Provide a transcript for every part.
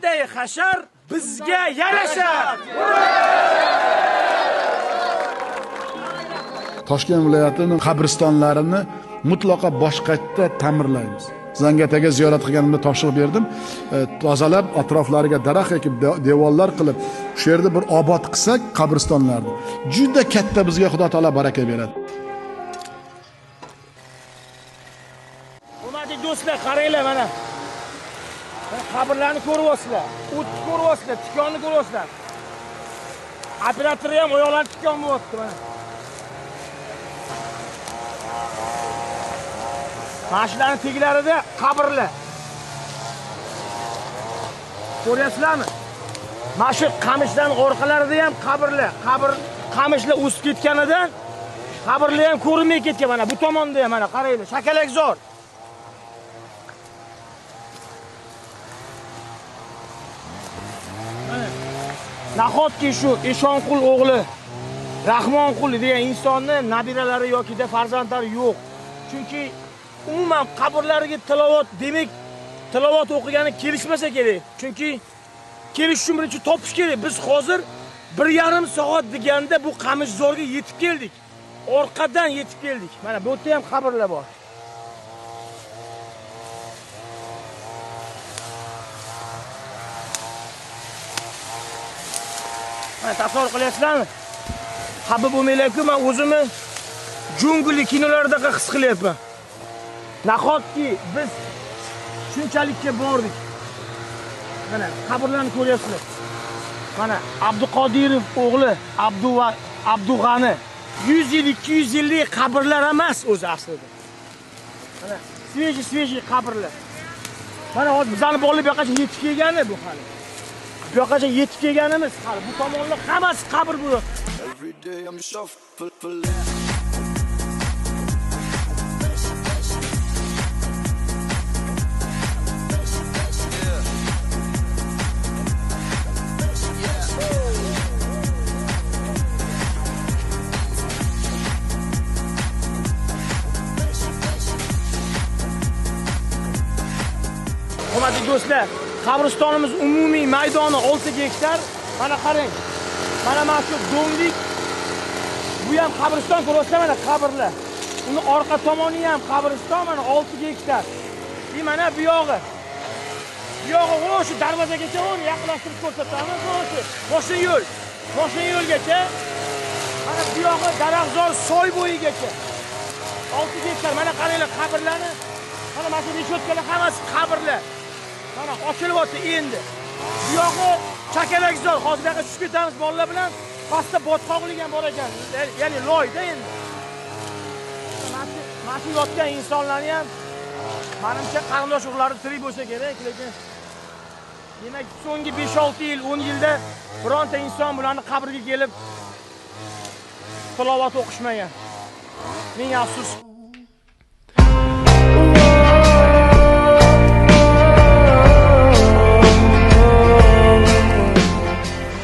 Bunday hashar bizga yarashar. Toshkent viloyatining qabristonlarini mutlaqo boshqatda ta'mirlaymiz. Zangataga ziyorat qilganimda topshiriq berdim. Tozalab, atroflariga daraxt ekib, devorlar qilib, shu yerda bir obod qilsak qabristonlarni. Juda katta bizga Xudo taolo baraka beradi. Hurmatli do'stlar, qaranglar mana. Qabrlarni ko'ryapsizlar, o'tni ko'ryapsizlar, tikonni ko'ryapsizlar. Operator ham oyoqlari tikon bo'lyapti mana. Mana shularning tegilarida qabrlar. Ko'ryapsizlarmi? Mana shu qamishlarning orqalarida ham qabrlar. Qabr qamishlar o'sib ketganidan qabrlar ham ko'rinmay ketgan mana bu tomonda ham mana qaranglar, shakalakzor. Nahotki shu Eshonqul o'g'li Rahmonqul degan insonni nabiralari yoki farzandlari yo'q. Chunki umuman qabrlariga tilovat, demak, tilovat o'qigani kelishmasa kerak. Chunki kelish uchun birinchi topish kerak. Biz hozir 1,5 soat deganda bu qamishzorga yetib keldik. Orqadan yetib keldik. Mana bu yerda ham qabrlar bor. Mana tasavvur qilyapsizlarmi? Xafa bo'lmanglar-ku, men o'zimni jungli kinolardaqa his qilyapman. Nahotki biz shunchalikka bordik. Mana qabrlarni ko'ryapsizlar. Mana Abduqodirov o'g'li Abdug'ani 100 yil, 200 yillik qabrlar emas o'zi aslida. Mana svejiy qabrlar. Mana hozir bizani bolalar bu yoqqacha yetib kelgani bu hali. Bu yoqqacha yetib kelganimiz hali bu tomonlar hammasi qabr bu. Hurmatli do'stlar, qabristonimiz umumiy maydoni 6 gektar. Mana qarang. Mana shu do'nglik. Bu ham qabriston, ko'rasizlar mana qabrlar. Uni orqa tomoni ham qabriston, mana 6 gektar. И mana bu yog'i. Bu yog'i o'sha darvozagacha uni yaqinlashtirib ko'rsatamiz. O'sha mashina yo'l. Mashina yo'lgacha. Mana bu yog'i daraxtzor soy bo'yigacha. 6 gektar. Mana qaranglar qabrlarni. Mana mana shu reshotkalar hammasi qabrlar. Mana ochilyapti endi. Bu yog'i chakalakzor. Hozir bu yoqqa tushib ketamiz bolalar bilan. Pastda botqoqlik ham bor ekan. Ya'ni loyda endi. Mana shu yotgan insonlarni ham menimcha qarindosh urug'lari tirik bo'lsa kerak, lekin demak so'nggi 5-6 yil, 10 yilda bironta inson bularni qabriga kelib tilovat o'qishmagan. Ming afsus.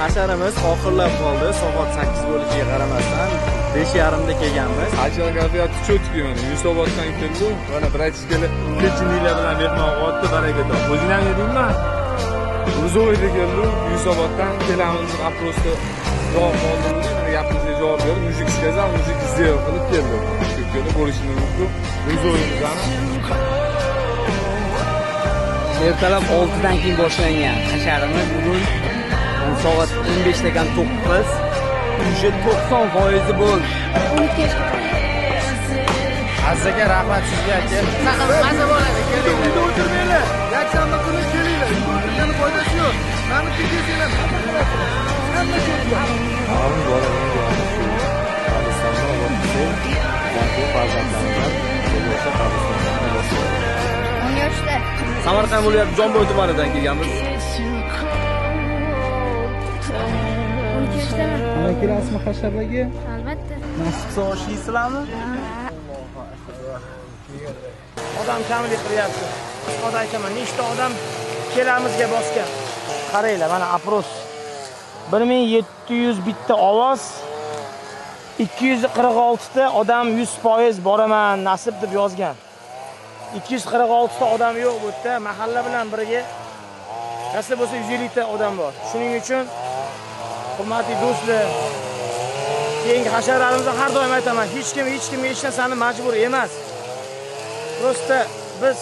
Hasharimiz oxirlab qoldi. Soat 8 bo'lishiga qaramasdan 5:30da kelganmiz. Hashar kayfiyati cho'tki mana Yunusoboddan keldi. Mana bratishkalar pechenyelar bilan mehmon qilyapti, baraka top. O'zing ham yedingmi? O'zoyda keldi. Yunusoboddan kelamiz, опросda javob oldim. Mana gapimizga javob berib, mujik сказал, mujik сделал qilib keldi. Ko'pkada bo'lishi mumkin. O'zoyimizdan ertalab 6 dan keyin boshlangan hasharimiz bugun soat 9:15 уже 90% bo'ldi. 12 yoshga. Aziz aka, rahmat sizga aka. Maza bo'ladi, kelinglar. Uyda o'tirmanglar. Yakshanba kuni kelinglar. Uyda o'tirgani foydasi yo'q. Mana kelsanglar, hamma qilasizlar. Hamma kelinglar. Amin bola, qabristonda obod qilsin. Bu farzandlarimdan o'sha qabristonda obod qilsin. 10 yoshda. Samarqand viloyati Jomboy tumanidan kelganmiz. 12 yoshdaman. Mana kelasizmi hasharlarga? Albatta. Nasib qilsa osh yeysizlarmi? Odam kamlik qilyapti. Xudo aytaman, nechta odam kelamizga bosgan. Qaranglar, mana опрос. 1701 ta ovoz, 246 ta odam 100% boraman nasib deb yozgan. 246 ta odam yo'q bu yerda, mahalla bilan birga Rosa bo'lsa 150 ta odam bor. Shuning uchun hurmatli do'stlar, keyingi hasharlarimizda har doim aytaman, hech kim hech kimga hech narsani majbur emas. Prosta biz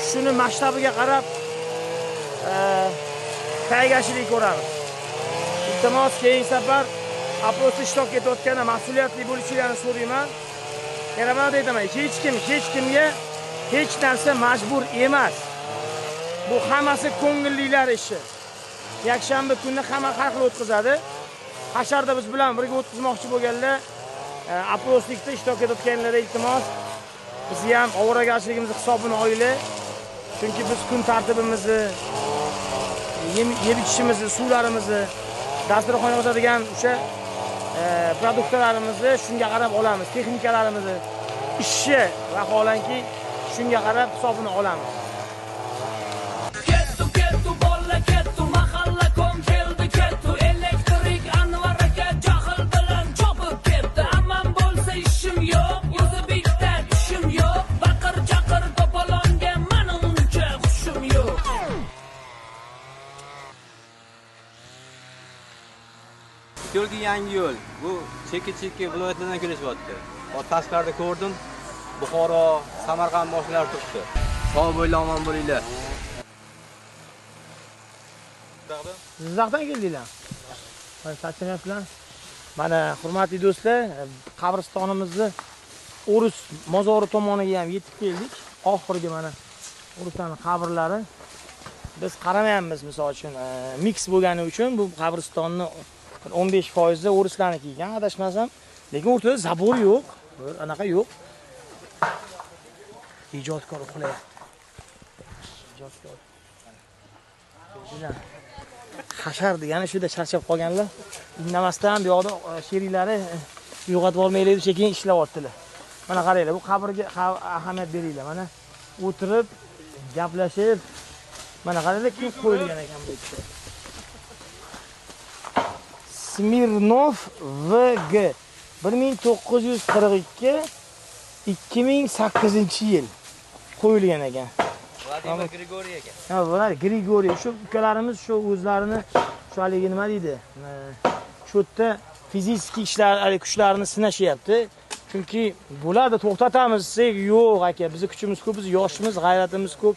shuni masshtabiga qarab tayyorgarchilik ko'ramiz. Iltimos, keyingi safar опросda ishtirok etayotganda mas'uliyatli bo'lishinglarni so'rayman. Yana mana aytaman, hech kim hech kimga hech narsa majbur emas. Bu hammasi ko'ngillilar ishi. Yakshanba kunni hamma har xil o'tkazadi. Hasharda biz bilan birga o'tkazmoqchi bo'lganlar, опросlikda ishtirok etayotganlarga iltimos, bizni ham ovoragarchiligimizni hisobini olinglar. Chunki biz kun tartibimizni, yeb ichishimizni, suvlarimizni, dasturxonga yozadigan o'sha produktlarimizni shunga qarab olamiz, texnikalarimizni, ishi vaholanki shunga qarab hisobini olamiz. Kettu kettu bolla kettu mahalla kom keldi kettu elektrik Anvar aka jahl bilan chopib ketdi. Aman bo'lsa ishim yo'q, o'zi bitta tushim yo'q. Baqir chaqir to'polonga mana uncha hushim yo'q. Yo'lga yangi yo'l. Bu chekka-chekka viloyatlardan kelishyapti. Hozir tashqarida ko'rdim. Buxoro, Samarqand mashinalari turibdi. Sog' bo'linglar, omon bo'linglar. Jizzaxdan keldinglar. Mana charchamayapsizlar. Mana hurmatli do'stlar, qabristonimizni o'rus mozori tomoniga ham yetib keldik. Oxirgi mana o'ruslarning qabrlari. Biz qaramayapmiz, misol uchun, mix bo'lgani uchun bu qabristonni 15% o'rislarniki ekan, adashmasam. Lekin o'rtada zabor yo'q, anaqa yo'q. Ijodkor uxlayapti. Ijodkor. Hashar degani shuda charchab qolganlar. Indamasdan bu yoqda sheriklari uyg'otib olmaylik deb sekin ishlayaptilar. Mana qaranglar, bu qabrga ahamiyat beringlar. Mana o'tirib, gaplashib, mana qaranglar kim qo'yilgan ekan bu yerda. Smirnov VG 1942 2008-yil qo'yilgan ekan. Vladimir Grigoriy ekan. Ha, bular Grigoriy. Shu ukalarimiz shu o'zlarini shu haligi nima deydi? Shu yerda fizik ishlar, hali kuchlarini sinashyapti. Chunki bularda to'xtatamiz desak, yo'q aka, bizning kuchimiz ko'p, biz yoshimiz, g'ayratimiz ko'p.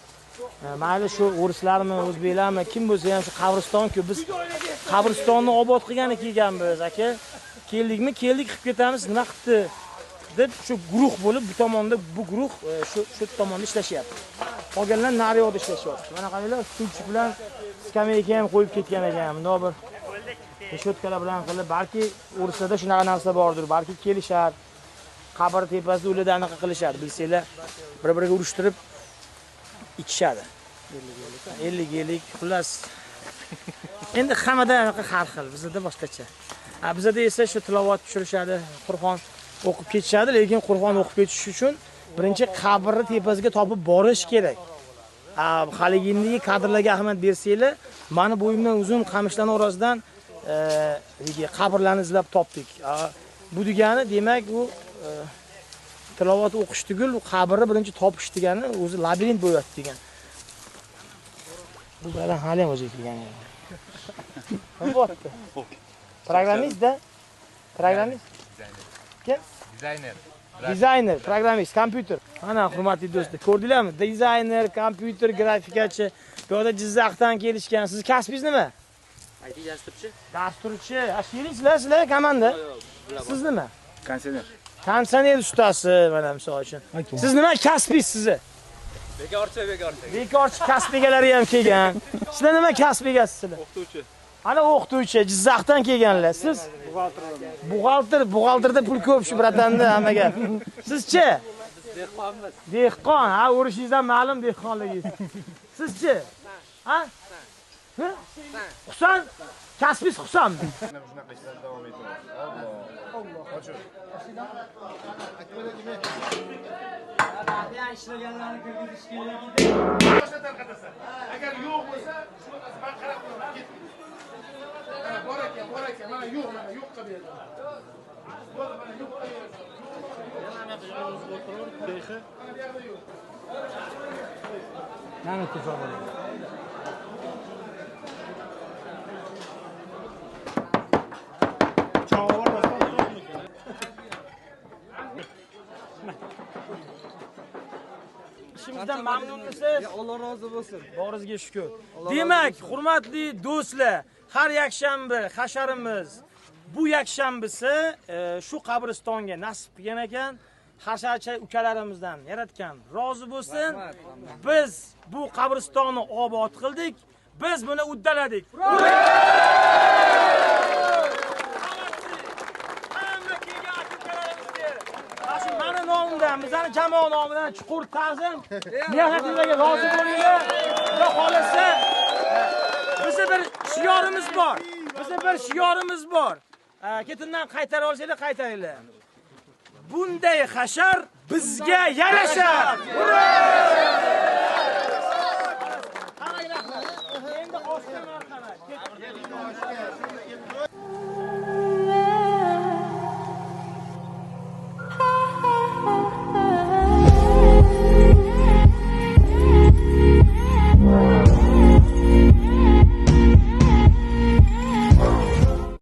Mayli shu o'rislarmi, o'zbeklarmi, kim bo'lsa ham shu qabriston-ku, biz qabristonni obod qilgani kelganmiz aka. Keldikmi, keldik, qilib ketamiz, nima qilibdi deb shu guruh bo'lib bu tomonda bu guruh shu tomonda ishlashyapti. Qolganlar nari yoqda ishlashyapti. Mana qaranglar, stulchik bilan skameyka ham qo'yib ketgan ekan. Bundoq bir reshotkalar bilan qilib, balki o'rislarda shunaqa narsa bordir, balki kelishar. Qabr tepasida ularda anaqa qilishadi, bilsanglar, bir-biriga urushtirib ichishadi. 50-50, xullas. Endi hammada anaqa har xil, bizda boshqacha. Bizda esa shu tilovat tushirishadi, Qur'on o'qib ketishadi, lekin Qur'on o'qib ketish uchun birinchi qabrni tepasiga topib borish kerak. Haligindagi kadrlarga ahamiyat bersanglar, meni bo'yimdan uzun qamishlarning orasidan qabrlarni izlab topdik. Bu degani, demak, u tilovat o'qish tugul, qabrni birinchi topish degani, o'zi labirint bo'lyapti degan. Bu bilan hali ham o'zi kelgan. Nima bo'lyapti? Programmist da? Programmist? Kim? Dizayner. Dizayner, programmist, kompyuter. Mana hurmatli do'stlar, ko'rdinglarmi? Dizayner, kompyuter, grafikachi. Bu yerda Jizzaxdan kelishgan. Siz kasbingiz nima? IT dasturchi. Dasturchi. Sheriklar, sizlar komanda. Siz nima? Konditsioner. Konditsioner ustasi mana misol uchun. Siz nima kasbingiz sizni? Bekorchi, bekorchi. Bekorchi kasb egalari ham kelgan. Sizlar nima kasb egasizlar? O'qituvchi. Ana o'qituvchi, Jizzaxdan kelganlar. Siz? Buxgalter. Buxgalterda pul ko'p shu bratanda hammaga. Sizchi? Dehqonmiz. Dehqon, ha, urishingizdan ma'lum dehqonligingiz. Sizchi? Ha? Husan, kasbingiz Husanmi? Shunaqa ishlar davom etadi. Alloh. Qochir. Ishlaganlarni kirgizish kerak edi. Boshqa tarqatasan. Agar yo'q bo'lsa, shunaqasi man qarab turaman, ketmaydi. Mana bor ekan, bor ekan, mana yo'q, mana yo'qqa berdim. Bo'ldi, mana yo'qqa berdim. Mana bu yoqda yo'q. Mana Bizdan mamnunmisiz? Alloh rozi bo'lsin. Boringizga shukur. Demak, hurmatli do'stlar, har yakshanba hasharimiz bu yakshanbisi shu qabristonga nasib qilgan ekan. Hasharchi ukalarimizdan yaratgan rozi bo'lsin. Biz bu qabristonni obod qildik. Biz buni uddaladik. Hamma kelgan aka-ukalarimizga mana shu mani nomimdan, bizning jamoa nomidan chuqur ta'zim. Mehnatingizga rozi bo'linglar. Xudo xolasa bizni bir shiorimiz bor. Bizni bir shiorimiz bor. Ketimdan qaytara olsanglar qaytaringlar. Bunday hashar bizga yarashar. Ura! Hammaga rahmat. Endi oshga marhamat.